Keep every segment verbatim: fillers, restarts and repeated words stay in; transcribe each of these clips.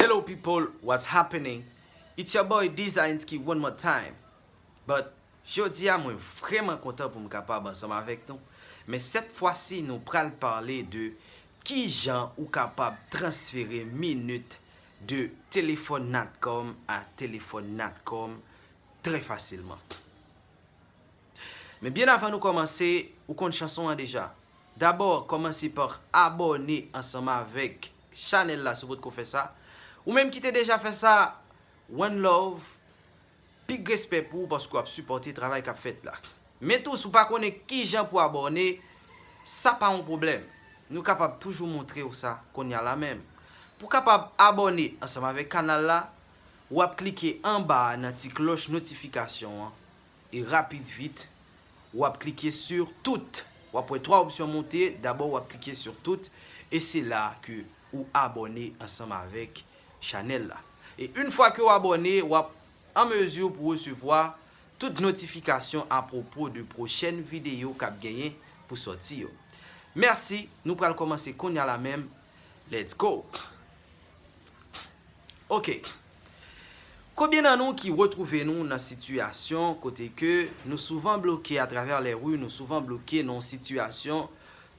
Hello people, what's happening? It's your boy Designsky one more time. But jodi a mwen vrèman kontan pou m kapab ansanm avèk nou. Men sèt fwa si nou pral pale de kijan ou kapab transfere minit de telefòn Natcom a telefòn Natcom trè fasilman. Men byen avan nou kòmanse, ou konn chanson an deja. Dabò, kòmanse pa abòne ansanm avèk chanèl la si w potko fè sa. Ou menm ki te deja fè sa, one love, big respè pou ou paske w ap sipòte travay k ap fèt la. Men tou, si w pa konnen kijan pou abòne, sa pa yon pwoblèm. Nou kapab toujou montre w sa kounye a la menm. Pou w kapab abòne ansanm avèk kanal la, w ap klike anba a nan ti klòch notifikasyon an. E rapid vit, w ap klike sur tout. W ap wè twa opsyon monte, dabò w ap klike sur tout, e se la ke ou abòne ansanm avèk chanèl la. E yon fwa ke w abòne, w ap an mezi pou resevwa tout notifikasyon apwopo de pwochèn videyo k ap genyen pou sòti yo. Mèsi, nou pral kòmanse kounye a la menm. Let's go! Ok. Konbyen nan nou ki retwouve nou nan sitiyasyon kote ke nou souvan bloke atravè lè ri, nou souvan bloke nan yon sitiyasyon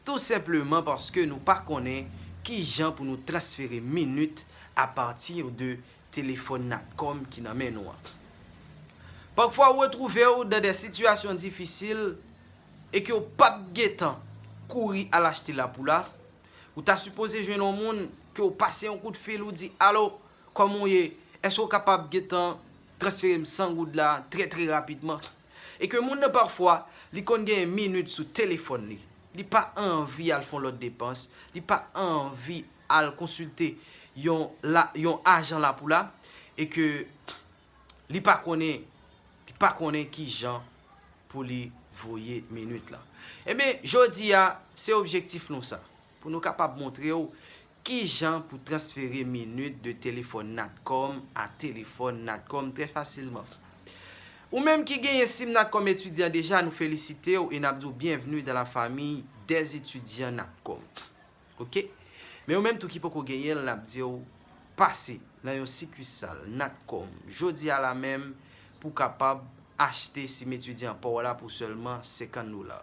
tou senpleman paske nou pa konnen kijan pou nou transfere minit apati de telefòn Natcom ki nan men nou an? Pafwa ou retwouve w nan de sitiyasyon difisil e ke w p ap gentan kouri al achte la pou la, ou ta sipoze jwenn yon moun ke w pase yon kout fil, ou di, "Alo, kòman w ye? Èske w kapab gentan transfere m san goud la trè, trè rapidman?" E ke moun nan pafwa, li konn genyen minit sou telefòn li. Li pa anvi al fè yon lòt depans, li pa anvi al konsilte yon, la, yon ajan la pou la, e ke li pa konnen, li pa konnen kijan pou li voye minit lan. Ebyen, jodi a, se objektif nou sa. Pou nou kapab montre w kijan pou transfere minit de telefòn Natcom a telefòn Natcom trè fasilman. Ou menm ki genyen sim Natcom etidyan deja, nou felisite w e n ap di w byenvni dans la famille des étudiants Natcom. Ok? Men ou menm tou ki poko genyen l, n ap di w pase nan yon sikisal Natcom jodi a la menm pou w kapab achte sim etidyan pa w la pou sèlman senkant dola.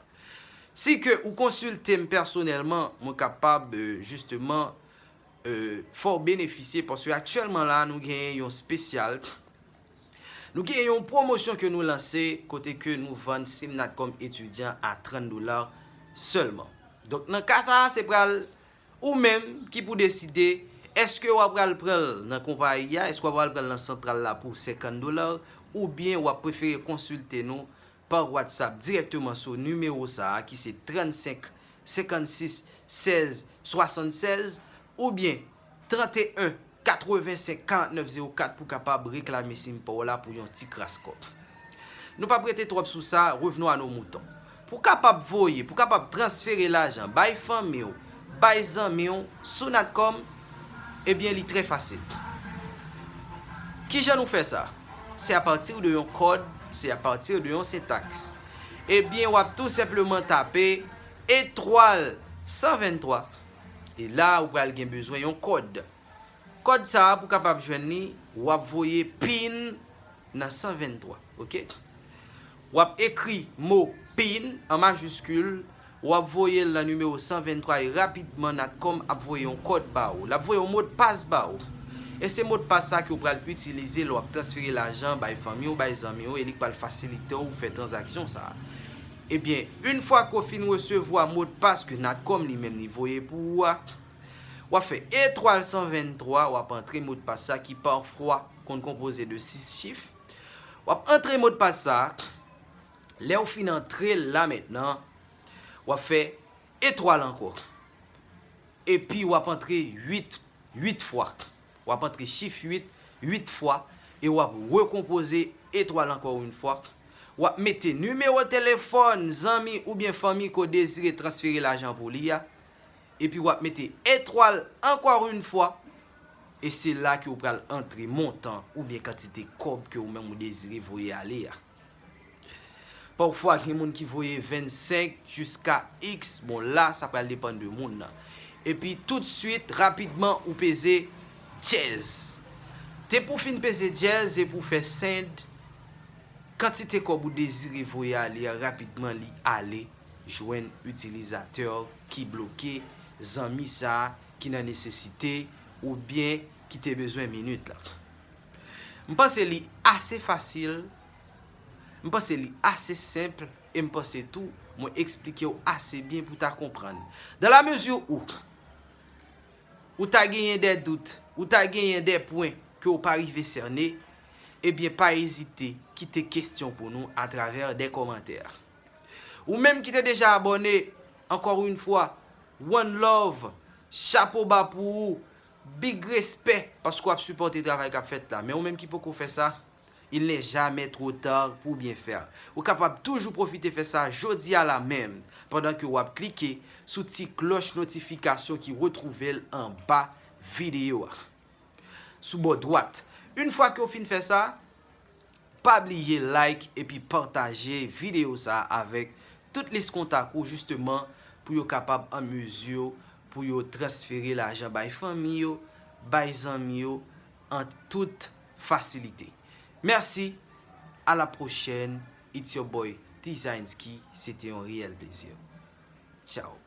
Si ke ou konsilte m pèsonèlman, mwen kapab, euh, jisteman, euh, fè w benefisye, paske aktyèlman la, nou genyen yon espesyal. Nou genyen yon pwomosyon ke nou lanse kote ke nou vann sim Natcom etidyan a trant dola sèlman. Donk, nan ka sa a, se pral ou menm ki pou deside èske w ap pral pran l nan konpayi a, èske w ap pral pran l nan santral la pou senkant dola, oubyen w ap prefere konsilte nou pa WhatsApp dirèkteman sou nimewo sa a ki se trannsenk senkannsis sèz swasannsèz oubyen tranteyen katrevensenk karantnèf zewo kat pou kapab reklame sim pa w la pou yon ti kras kòb. Nou p ap rete twòp sou sa, revenons à nos moutons. Pou kapab voye, pou kapab transfere lajan bay fanmi w, bay zanmi w sou Natcom, ebyen li trè fasil. Kijan nou fè sa? Se apati de yon kòd, se apati de yon sentaks. Ebyen, w ap tou senpleman tape etwal san venntwa. E la, ou pral gen bezwen yon kòd. Kòd sa a, pou kapab jwenn li, w ap voye pin nan san venntwa, ok? W ap ekri mo pin an majiskil, w ap voye l nan nimewo san venntwa e rapidman Natcom ap voye yon kòd ba ou. L ap voye yon modpas ba ou. E se modpas sa ke w pral itilize lè w ap transfere lajan bay fanmi w, bay zanmi w, e li k pral fasilite w fè tranzaksyon sa a. Ebyen, yon fwa ke w fin resevwa modpas ke Natcom li menm li voye pou ou a, w ap fè etwal san venntwa, w ap antre modpas sa ki pafwa konn konpoze de sis chif. W ap antre modpas sa, lè w fin antre l la mentnan, w ap fè etwal ankò. Epi w ap antre uit, uit fwa. W ap antre chif uit, uit fwa, e w ap rekonpoze etwal ankò yon fwa. W ap mete nimewo telefòn zanmi oubyen fanmi ke w dezire transfere lajan pou li a, epi w ap mete etwal ankò yon fwa, e se la ke w pral antre montan oubyen kantite kòb ke ou menm ou dezire voye ale a. Pafwa, gen moun ki voye vennsenk jiska iks. Bon, la, sa pral depann de moun nan. Epi, toutswit, rapidman, ou peze dyèz. Depi w fin peze dyèz e pou w fè send, kantite kòb ou dezire voye ale a, rapidman li ale jwenn itilizatè ki bloke, zanmi sa a ki nan nesesite oubyen ki te bezwen minit la. M panse li ase fasil, m panse li ase senp, e m panse tou mwen eksplike w ase byen pou w ta konprann. Dans la mesure où ou ta genyen de dout, ou ta genyen de pwen ke w pa rive sène, ebyen pa ezite kite kesyon pou nou atravè de kòmantè. Ou menm ki te deja abòne, encore une fois, one love, chapo ba pou ou, big respè paske w ap sipòte travay k ap fèt la. Men ou menm ki poko fè sa, il n'est jamais trop tard pour bien faire. Ou kapab toujou pwofite fè sa jodi a la menm, pandan ke w ap klike sou ti klòch notifikasyon ki retwouve l anba videyo a, sou bò dwat. Yon fwa ke w fin fè sa, pa bliye like epi pataje videyo sa a avèk tout lis kontak ou, jisteman, pou yo kapab an mezi pou yo transfere lajan bay fanmi yo, bay zanmi yo, an tout fasilite. Mèsi, à la prochaine, it's your boy T Zainski, se te yon reyèl plezi. Tchao.